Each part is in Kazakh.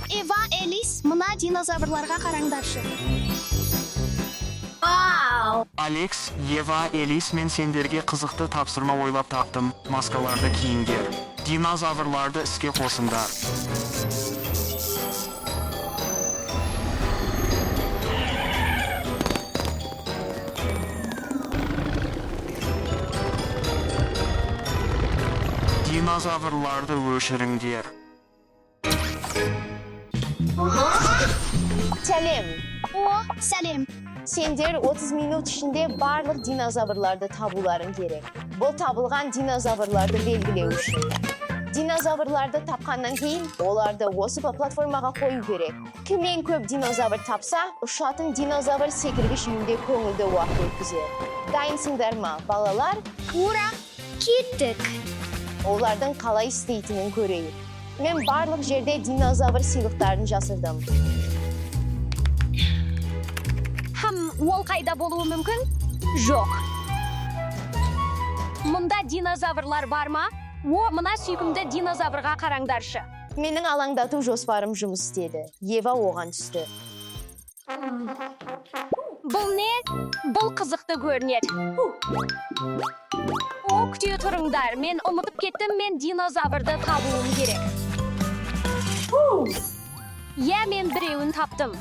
Ева, Элис, мына динозаврларға қараңдаршы. Алекс, Ева, Элис, мен сендерге қызықты тапсырма ойлап таптым. Маскаларды киіңдер. Динозаврларды іске қосыңдар. Динозаврларды өшіріңдер. Сәлем. О, сәлем. Сендер 30 минут ішінде барлық динозаврларды табуларың керек. Бұл табылған динозаврларды белгілеу үшін. Динозаврларды тапқаннан кейін оларды осы платформаға қою керек. Кім ең көп динозавр тапса, ұшатын динозавр секіргіш үйінде көңілді уақыт өткізеді. Дайынсыңдар ма, балалар? Ура! Кеттік. Олардың қалай істейтінін көрейік. Мен барлық жерде динозавр сыйлықтарын жасырдым. Хм, ол қайда болуы мүмкін? Жоқ. Мұнда динозаврлар бар ма? О, мына сүйкімді динозаврға қараңдаршы. Менің алаңдату жоспарым жұмыс істеді. Ева оған түсті. Бұл не? Бұл қызықты көрінеді. О, күте тұрыңдар. Мен ұмытып кеттім, мен динозаврды табуым керек. Иә, мен біреуін таптым.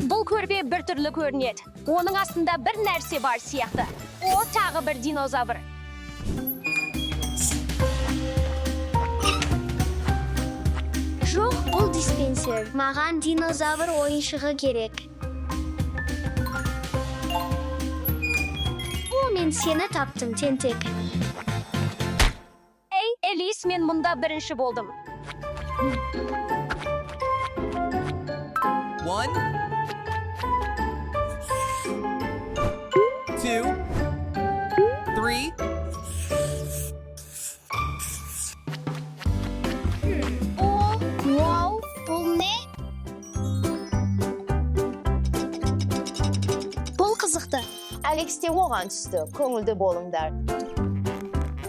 Бұл көрпе біртүрлі көрінеді. Оның астында бір нәрсе бар сияқты. О, тағы бір динозавр. Жоқ, бұл диспенсер. Маған динозавр ойыншығы керек. О, мен сені таптым, тентек. Ей, Элис, мен мұнда бірінші болдым. One, two, three, О, вау, бұл не? Бұл қызықты. Алекс те оған түсті. Көңілді болыңдар.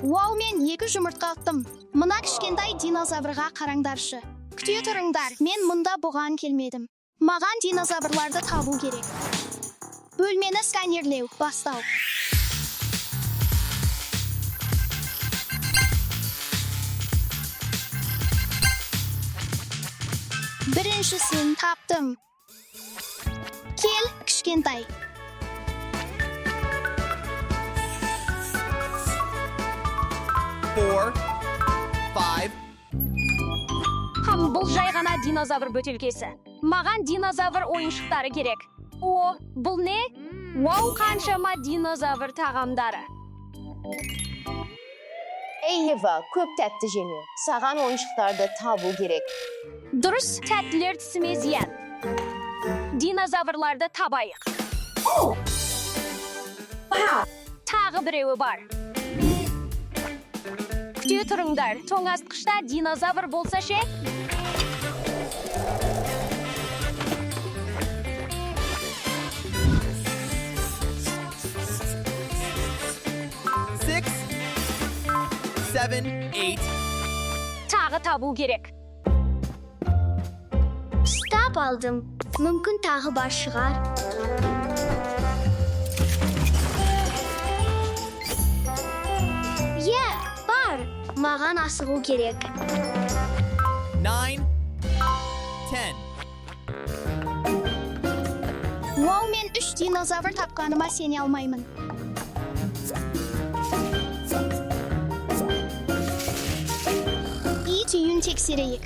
Вау, мен екі жұмыртқа аттым. Мына кішкентай динозаврға қараңдаршы. Күте тұрыңдар, мен мұнда бұған келмедім. Маған динозаврларды табу керек. Бөлмені сканерлеу, бастау. Біріншісін таптым. Кел, кішкентай. Four, five, Хм, бұл жай ғана динозавр бөтелкесі. Маған динозавр ойыншықтары керек. О, бұл не? Вау, қаншама динозавр тағамдары. Ей, Ева, көп тәтті жеме. Саған ойыншықтарды табу керек. Дұрыс, тәттілер тісіме зиян. Динозаврларды табайық. Тағы біреуі бар. Күте тұрыңдар, тоңазытқышта динозавр болса ше? Six, seven, eight, Тағы табу керек. Ұстап алдым. Мүмкін тағы бар шығар. Иә, бар. Маған асығу керек. Nine, 10. Вау, мен үш динозавр тапқаныма сене алмаймын. Ит үйін тексерейік.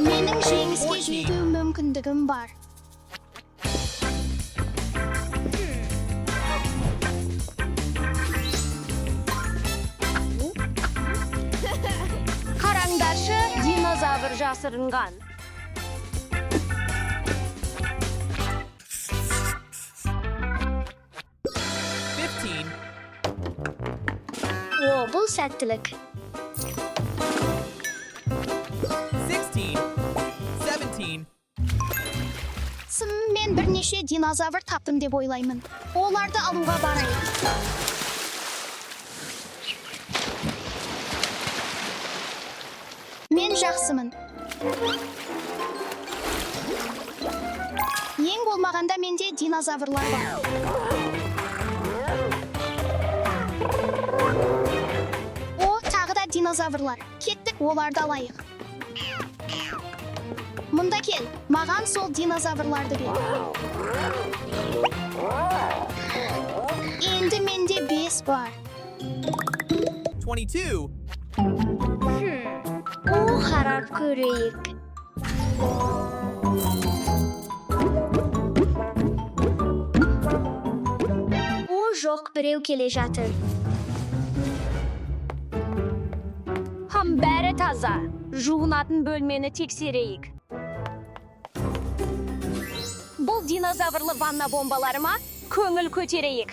Менің жеңіске жету мүмкіндігім бар. Қараңдаршы, динозавр жасырынған. 15, О, бұл сәттілік. 16, 17, Сым, мен бір бірнеше динозавр таптым деп ойлаймын. Оларды алуға барайық. Мен жақсымын. Ең болмағанда менде динозаврлар бар. О, тағы да динозаврлар. Кеттік, оларды алайық. Мұнда кел, маған сол динозаврларды бер. Енді менде 5 бар. 22, О, қарап көрейік. О, жоқ, біреу келе жатыр. Хам, бәрі таза. Жуынатын бөлмені тексерейік. Бұл динозаврлы ванна бомбалары ма? Көңіл көтерейік.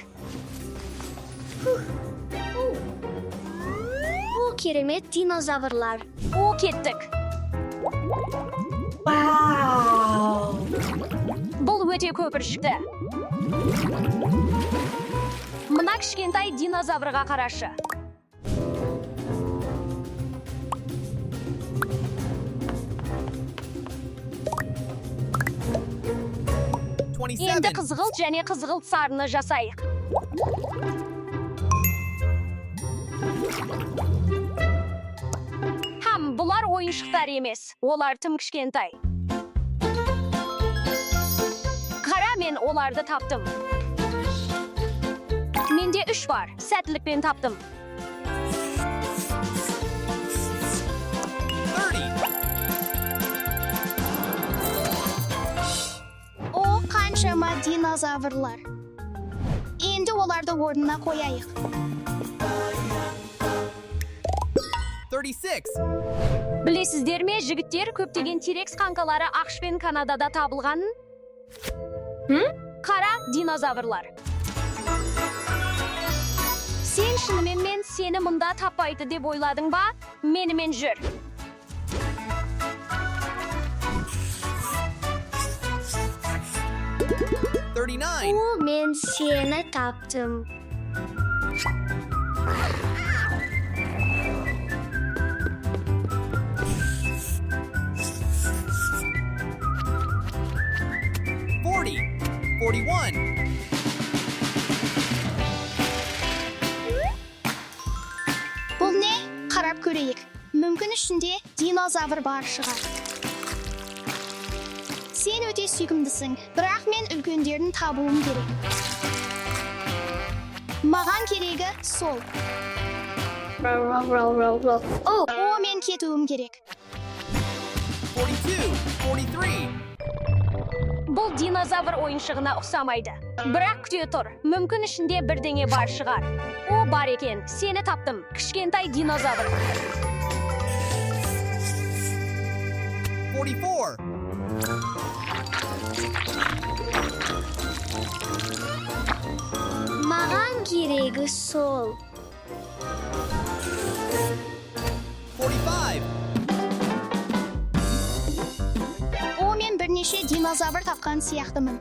О, керемет динозаврлар. О, кеттік. Бұл өте көпіршікті. Мына кішкентай динозаврға қарашы. Енді 27, қызғылт және қызғылт сарыны жасайық. Хам, бұлар ойыншықтар емес. Олар тым кішкентай. Қара, мен оларды таптым. Менде 3 бар. Сәттілікпен таптым. 30, О, қаншама динозаврлар. Енді оларды орнына қояйық. 36, Білесіздер ме, жігіттер, көптеген T-Rex қаңқалары АҚШ пен Канадада табылғанын? Қара динозаврлар. Сен шынымен мен сені мұнда таппайды деп ойладың ба? Менімен жүр. 39, О, мен сені таптым. 40, 41, Бұл не? Қарап көрейік. Мүмкін ішінде динозавр бар шығар. Сен өте сүйкімдісің, бірақ мен үлкендерін табуым керек. Маған керегі сол. О, О, мен кетуім керек. 42, 43, Бұл динозавр ойыншығына ұқсамайды. Бірақ күте тұр, мүмкін ішінде бірдеңе бар шығар. О, бар екен, сені таптым, кішкентай динозавр. 44, маған керегі сол. 45, О, мен бірнеше динозавр тапқан сияқтымын.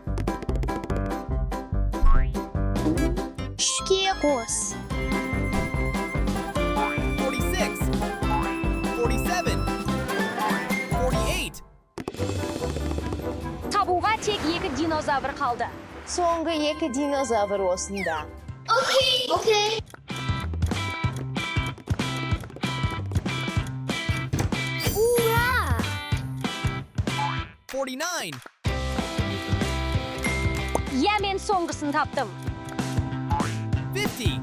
Үшке қос. 46, 47, 48, Табуға тек екі динозавр қалды. Соңғы екі динозавр осында. Ура! 49, Иә, мен соңғысын таптым. 50,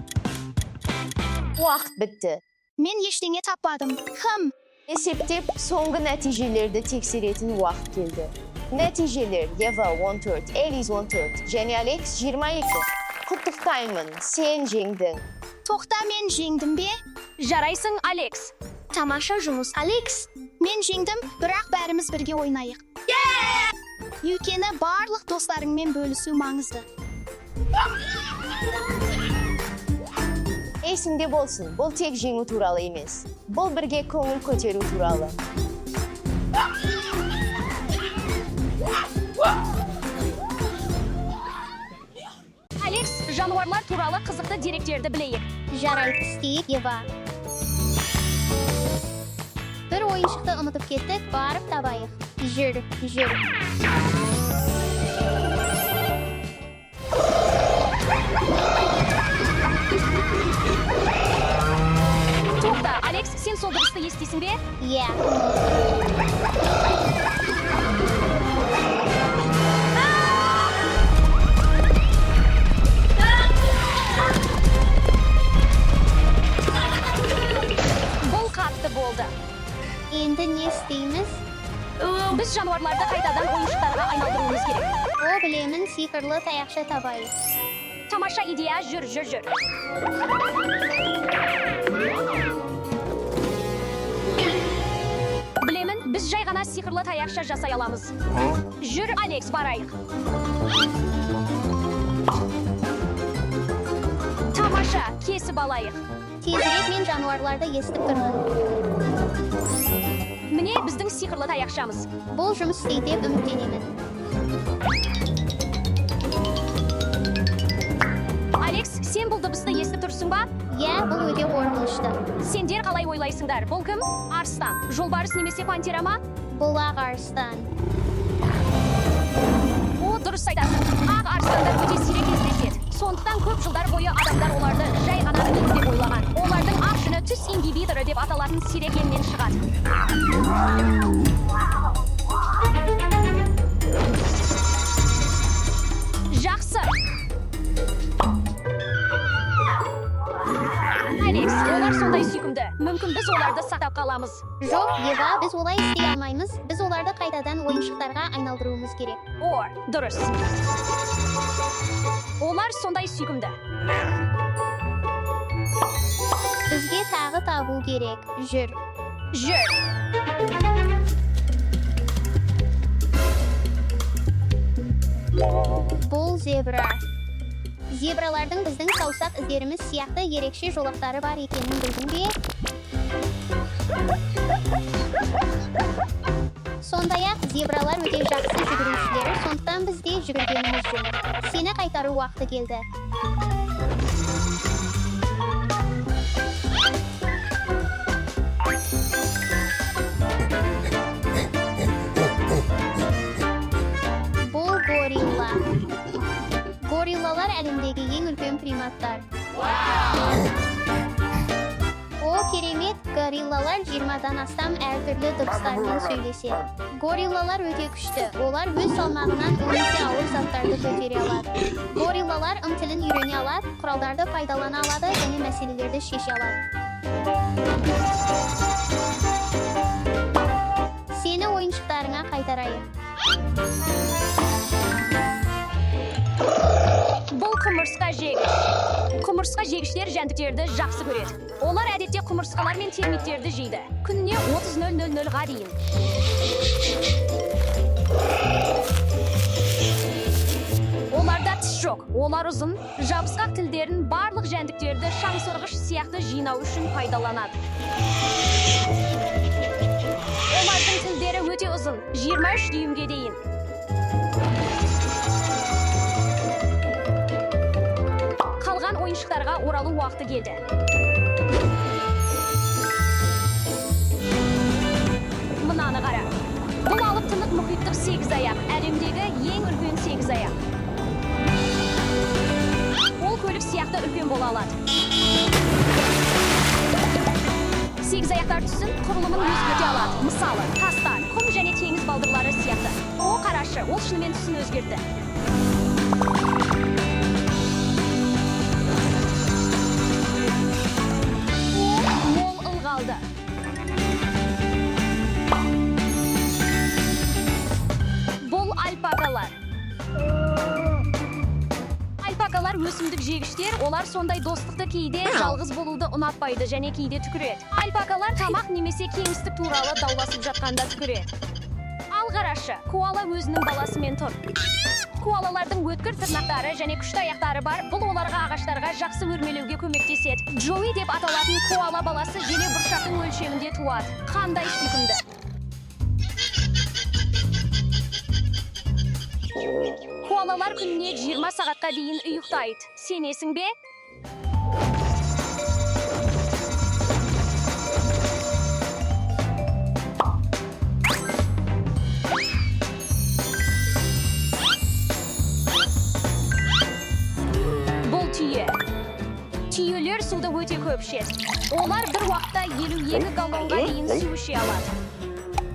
Уақыт бітті. Мен ештеңе таппадым. Хм, Есептеп, соңғы нәтижелерді тексеретін уақыт келді. Нәтижелер: Ева 14, Элиз 14 және Алекс 22. Құттықтаймын, сен жеңдің. Тоқта, мен жеңдім бе? Жарайсың, Алекс. Тамаша жұмыс, Алекс. Мен жеңдім, бірақ бәріміз бірге ойнайық. Өйткені барлық достарыңмен бөлісу маңызды. Есіңде болсын, бұл тек жеңу туралы емес. Бұл бірге көңіл көтеру туралы. Жануарлар туралы қызықты деректерді білейік. Жарайды, істейік, Ева. Бір ойыншықты ұмытып кеттік, барып табайық. Жүр, жүр. Тоқта, Алекс, сен сол дыбысты естисің бе? Иә. Бұл қатты болды. Енді не істейміз? Біз жануарларды қайтадан ойыншықтарға айналдыруымыз керек. О, білемін, сиқырлы таяқша табайық. Тамаша идея, жүр, жүр, жүр. Білемін, біз жай ғана сиқырлы таяқша жасай аламыз. Жүр, Алекс, барайық. Тамаша, кесіп алайық. Тезірек, мен жануарларды естіп тұрмын. Міне біздің сиқырлы таяқшамыз. Бұл жұмыс істейді деп үміттенемін. Алекс, сен бұл дыбысты естіп тұрсың ба? Иә, бұл өте қорқынышты. Сендер қалай ойлайсыңдар? Бұл кім? Арыстан, жолбарыс немесе пантера ма? Бұл ақ арыстан. О, дұрыс айтасың. Ақ арыстандар өте сирек кездеседі. Сондықтан көп жылдар бойы адамдар оларды жай ғана ит деп ойлаған. Олардың ақ жүні түс ингибиторы деп аталатын сирек геннен шығады. Жақсы. Алекс, олар сондай сүйкімді. Мүмкін біз оларды сақтап қаламыз. Жоқ, Ева, біз олай істей алмаймыз. Біз оларды қайтадан ойыншықтарға айналдыруымыз керек. О, дұрыс. Олар сондай сүйкімді. Бізге тағы табу керек. Жүр. Жүр. Бұл зебра. Зебралардың біздің саусақ іздеріміз сияқты ерекше жолақтары бар екенін білдің бе? Сондай-ақ зебралар өте жақсы жүгірушілер, сондықтан біз де жүгіргеніміз жөн. Сені қайтару уақыты келді. Бұл горилла. Гориллалар әлемдегі ең үлкен приматтар. О, керемет, гориллалар 20-дан астам әртүрлі дыбыстармен сөйлеседі. Гориллалар өте күшті. Олар өз салмағынан 10 есе ауыр заттарды көтере алады. Гориллалар ым тілін үйрене алады, құралдарды пайдалана алады және мәселелерді шеше алады. Сені ойыншықтарыңа қайтарайық. Бұл құмырсқа жегіш. Құмырсқа жегіштер жәндіктерді жақсы көреді. Олар әдетте құмырсқалар мен термиттерді жейді. Күніне 30.00-ға дейін. Оларда тіс жоқ. Олар ұзын, жабысқақ тілдерін барлық жәндіктерді шаңсорғыш сияқты жинау үшін пайдаланады. Олардың тілдері өте ұзын, 23 дюймге дейін. Қалған ойыншықтарға оралу уақыты келді. Мынаны қара. Бұл алып тынық мұхиттық сегіз аяқ, әлемдегі ең үлкен сегіз аяқ. Ол көлік сияқты үлкен бола алады. Сегіз аяқтар түсін, құрылымын өзгерте алады. Мысалы, тастар, құм және теңіз балдырлары сияқты. О, қарашы, ол шынымен түсін өзгертті. Мол ылғалды. Бұл альпакалар. Альпакалар өсімдік жегіштер, олар сондай достықты, кейде жалғыз болуды ұнатпайды және кейде түкіреді. Альпакалар тамақ немесе кеңістік туралы дауласып жатқанда түкіреді. Ал қарашы, коала өзінің баласымен тұр. Коалалардың өткір тырнақтары және күшті аяқтары бар. Бұл оларға ағаштарға жақсы өрмелеуге көмектеседі. Джои деп аталатын коала баласы желе бұршақтың өлшемінде туады. Қандай сүйкімді. Коалалар күніне 20 сағатқа дейін ұйықтайды. Сенесің бе? Бұл түйе. Түйелер суды өте көп ішеді. Олар бір уақытта 52 галлонға дейін су іше алады.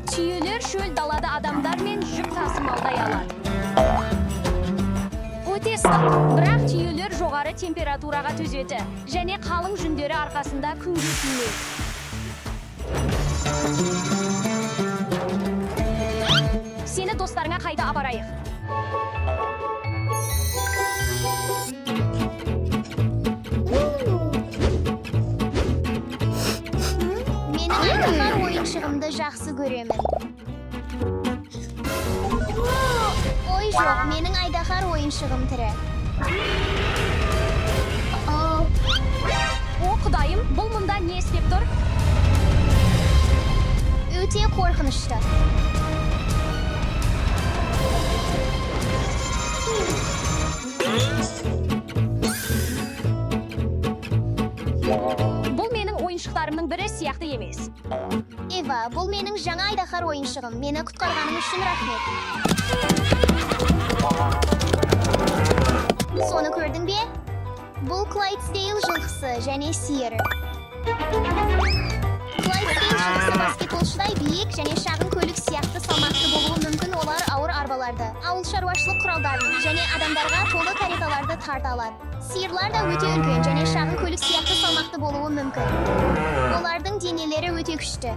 Түйелер шөл далада адамдармен жүк тасымалдай алады. Өте ыстық, бірақ түйелер жоғары температураға төзеді және қалың жүндері арқасында күнге күймейді. Сені достарыңа қайда апарайық? Менің айдаһар ойыншығымды жақсы көремін. Ой жоқ, менің айдаһар ойыншығым тірі. О, құдайым, бұл мұнда не істеп тұр? Өте қорқынышты. Бұл менің ойыншықтарымның бірі сияқты емес. Ева, бұл менің жаңа айдаһар ойыншығым. Мені құтқарғаның үшін рахмет. Соны көрдің бе? Бұл Клайдсдейл жылқысы және сиыры. Клайдсдейл жылқысы баскетболшыдай биік және шағын көлік сияқты салмақты болуы мүмкін. Олар ауыр арбаларды, ауыл шаруашылық құралдарын және адамдарға толы кареталарды тарта алады. Сиырлар да өте үлкен және шағын көлік сияқты салмақты болуы мүмкін. Олардың денелері өте күшті.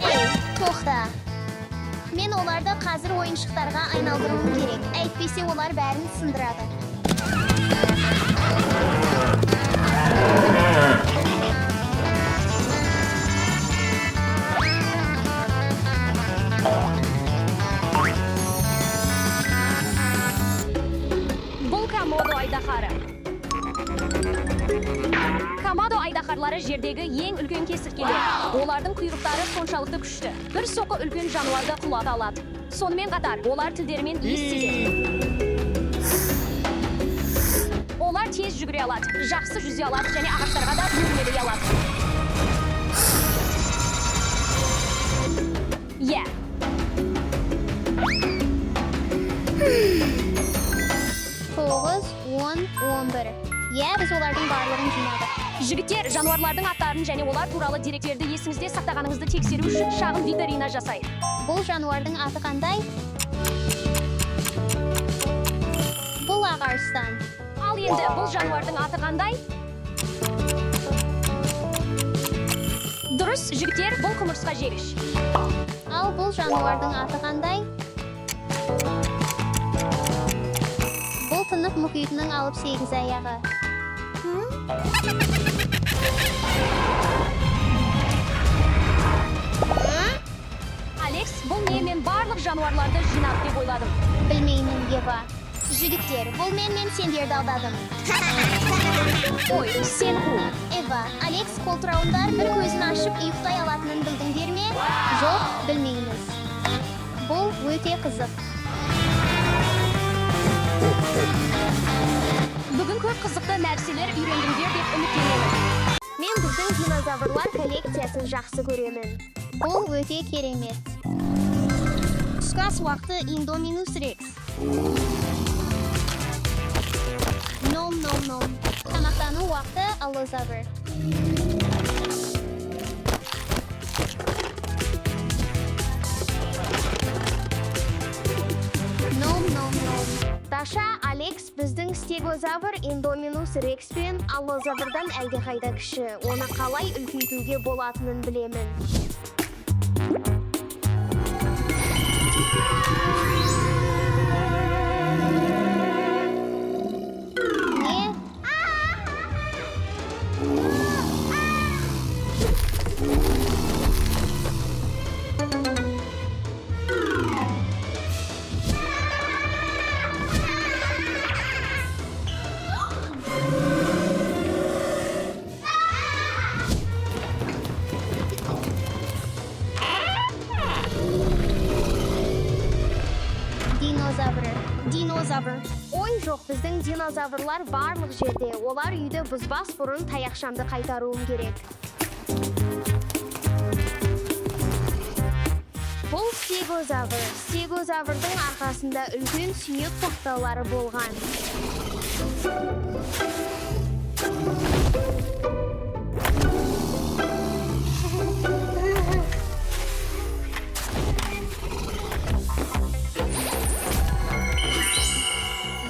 Ей, тоқта. Мен оларды қазір ойыншықтарға айналдыруым керек. Әйтпесе олар бәрін сындырады. Бұл Комодо айдаһары. Комодо айдаһарлары жердегі ең үлкен кесірткелер. Олардың құйрықтары соншалықты күшті. Бір соққы үлкен жануарды құлата алады. Сонымен қатар, олар тілдерімен иіс сезеді. Олар тез жүгіре алады, жақсы жүзе алады және ағаштарға да өрмелей алады. Иә. 9, 10, 11. Иә, біз олардың барлығын жинадық. Жігіттер, жануарлардың аттарын және олар туралы деректерді есіңізде сақтағаныңызды тексеру үшін шағын викторина жасайық. Бұл жануардың аты қандай? Бұл ақ арыстан. Ал енді бұл жануардың аты қандай? Дұрыс, жігіттер, бұл құмырсқа жегіш. Ал бұл жануардың аты қандай? Бұл Тынық мұхитының алып сегіз аяғы. Алекс, бұл не? Мен барлық жануарларды жинап деп ойладым. Білмеймін, Ева. Жігіттер, бұл мен сендерді алдадым. Ой, сен қу. Ева, Алекс қолтырауындар бір көзін ашып ұйықтай алатынын білдіңдер ме? Жоқ, білмейміз. Бұл өте қызық. Бүгін көп қызықты нәрселер үйрендіңдер деп үміттенемін. Мен біздің динозаврлар коллекциясын жақсы көремін. Бұл өте керемет. Түскі ас уақыты Индоминус Рекс. Ном, ном, ном. Тамақтану уақыты Аллозавр. Ном, ном, ном. Даша, Алекс, біздің стегозавр Индоминус Рекс пен Аллозаврдан әлдеқайда кіші. Оны қалай үлкейтуге болатынын білемін. Не? Динозавр. Ой, жоқ, біздің динозаврлар барлық жерде. Олар үйді бұзбас бұрын таяқшамды қайтаруым керек. Бұл стегозавр. Стегозаврдың арқасында үлкен сүйек тақталары болған.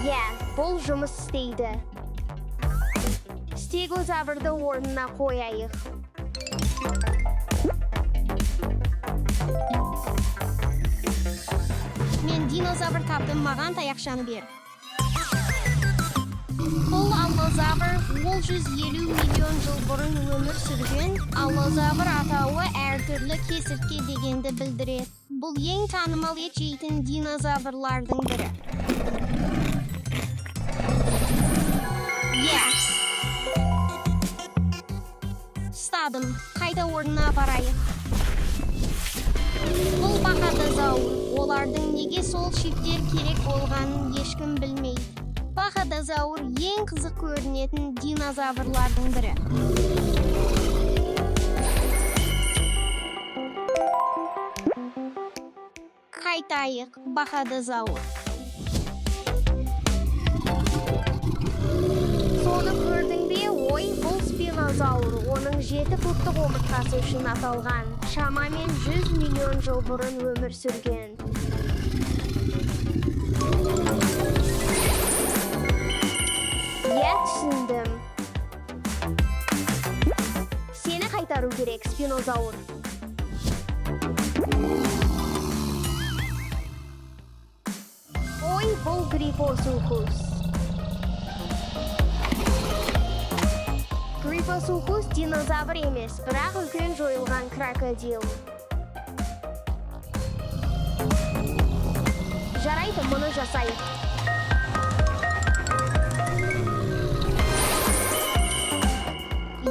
Иә, бұл жұмыс істейді. Стегозаврды орнына қояйық. Мен динозавр таптым, маған таяқшаны бер. Бұл аллозавр, ол 150 миллион жыл бұрын өмір сүрген. Аллозавр атауы әртүрлі кесіртке дегенді білдіреді. Бұл ең танымал ет жейтін динозаврлардың бірі. Иә. Ұстадым. Қайта орнына апарайық. Бұл бақадозавр. Олардың неге сол шиптер керек болғанын ешкім білмейді. Бақадозавр ең қызық көрінетін динозаврлардың бірі. Қайтайық, бақадозавр. Соны көрдің бе? Ой, бұл спинозавр. Оның 7 футтық омыртқасы үшін аталған. Шамамен 100 миллион жыл бұрын өмір сүрген. Иә, түсіндім. Сені қайтару керек, спинозавр. Ой, бұл Грифосухус. Грифосухус динозавр емес, бірақ үлкен жойылған крокодил. Жарайды, мұны жасайық.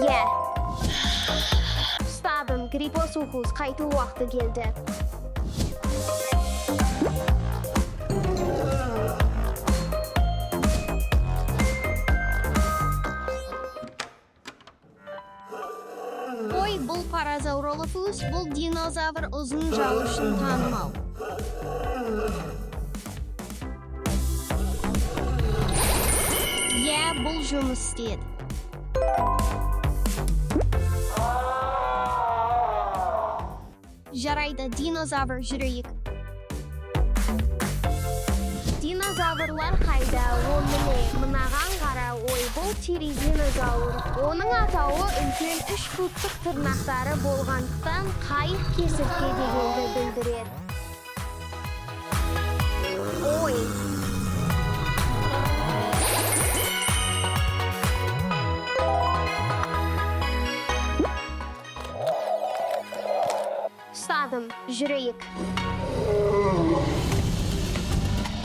Иә. Ұстадым, Грифосухус, қайту уақыты келді. Ой, бұл Паразауролофус, бұл динозавр ұзын жалы үшін танымал. Иә, бұл жұмыс істеді. Жарайды, динозавр, жүрейік. Динозаврлар қайда? О, міне, мынаған қара. Ой, бұл тиридинозавр. Оның атауы үлкен 3 футтық тырнақтары болғандықтан қайық кесіртке дегенді білдіреді. Ой. Ұстадым, жүрейік.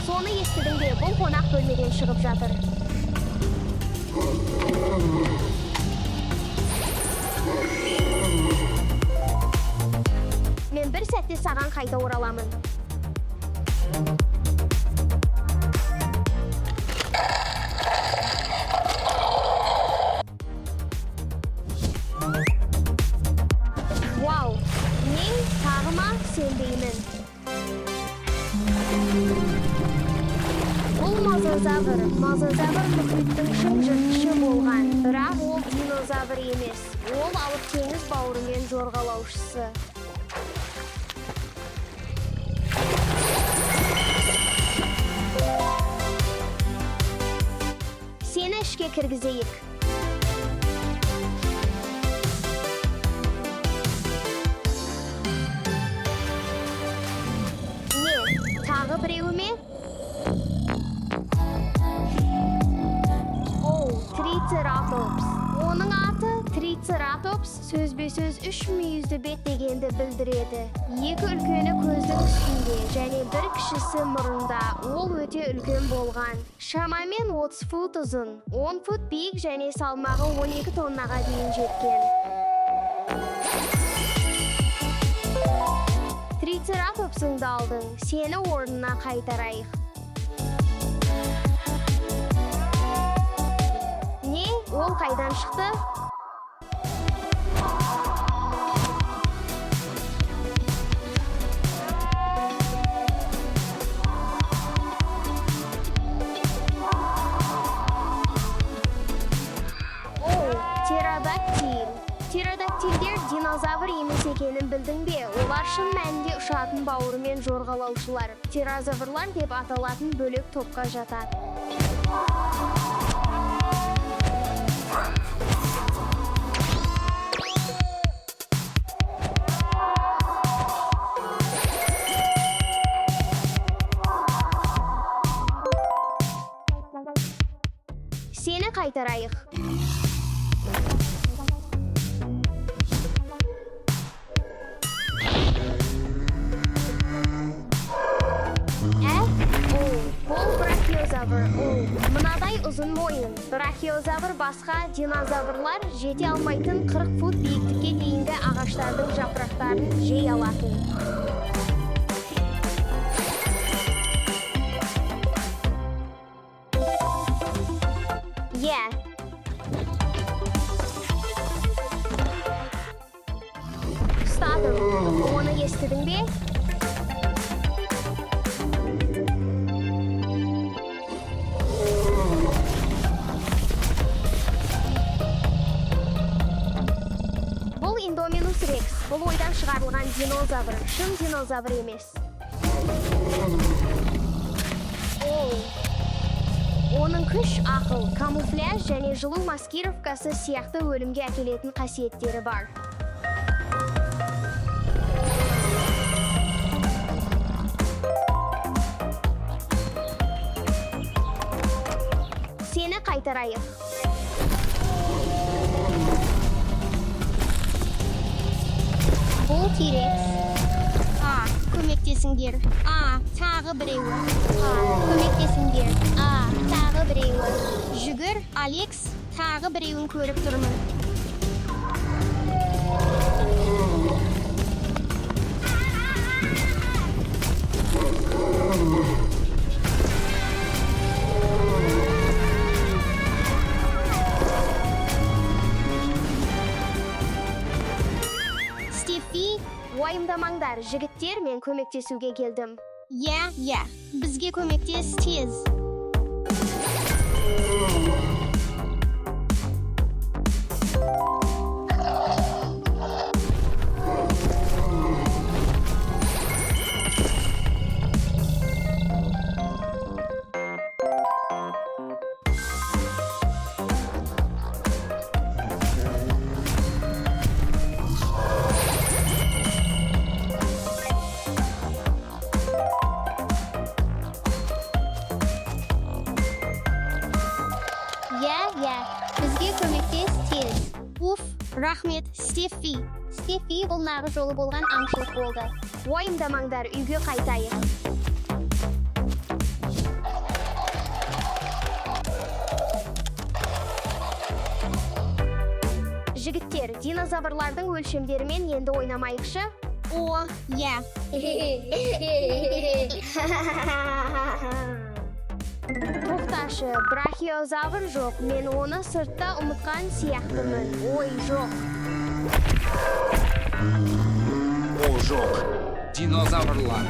Соны естідің бе? Бұл қонақ бөлмеден шығып жатыр. Мен бір сәтте саған қайта ораламын. Вау, мен тағы ма сенбеймін. Бұл мозазавр. Мозазавр мұхиттың шын жыртқышы болған. Бірақ ол динозавр емес. Ол алып теңіз бауырымен жорғалаушысы. Сені ішке кіргізейік. Не, тағы біреуі ме? Оу, трицератопс. Оның аты трицератопс сөзбе-сөз 3 мүйізді бет дегенді білдіреді. Екі үлкені көздің үстінде және бір кішісі мұрында. Ол өте үлкен болған. Шамамен 30 фут ұзын, 10 фут биік және салмағы 12 тоннаға дейін жеткен. Трицератопсыңды алдың, сені орнына қайтарайық. Ол қайдан шықты? Оу, птеродактиль. Птеродактильдер динозавр емес екенін білдің бе? Олар шын мәнінде ұшатын бауырымен жорғалаушылар. Птерозаврлар деп аталатын бөлек топқа жатады. Сені қайтарайық. Ә? О, бұл брахиозавр. О, мынадай ұзын мойын. Брахиозавр басқа динозаврлар жете алмайтын 40 фут биіктікке дейінгі ағаштардың жапырақтарын жей алатын. Иә. Ұстадым. Оны естідің бе? Бұл Индоминус Рекс. Бұл ойдан шығарылған динозавр. Шын динозавр емес. Оу. Оның күш, ақыл, камуфляж және жылу маскировкасы сияқты өлімге әкелетін қасиеттері бар. Сені қайтарайық. Бұл Тирекс. А, көмектесіңдер. А, тағы біреуі. А, көмектесіңдер. А, тағы біреуі. Жүгір, Алекс, тағы біреуін көріп тұрмын. Стефи, Уайымдамаңдар, жігіттер, мен көмектесуге келдім. иә, иә, бізге көмектес тез. Иә, иә, бізге көмектес тез. Уф, рахмет, Стефи. Стефи, бұл нағыз жолы болған аңшылық болды. Уайымдамаңдар, үйге қайтайық. Жігіттер, динозаврлардың өлшемдерімен енді ойнамайықшы. О, иә. Тоқташы, брахиозавр жоқ. Мен оны сыртта ұмытқан сияқтымын. Ой, жоқ. О, жоқ. Динозаврлар.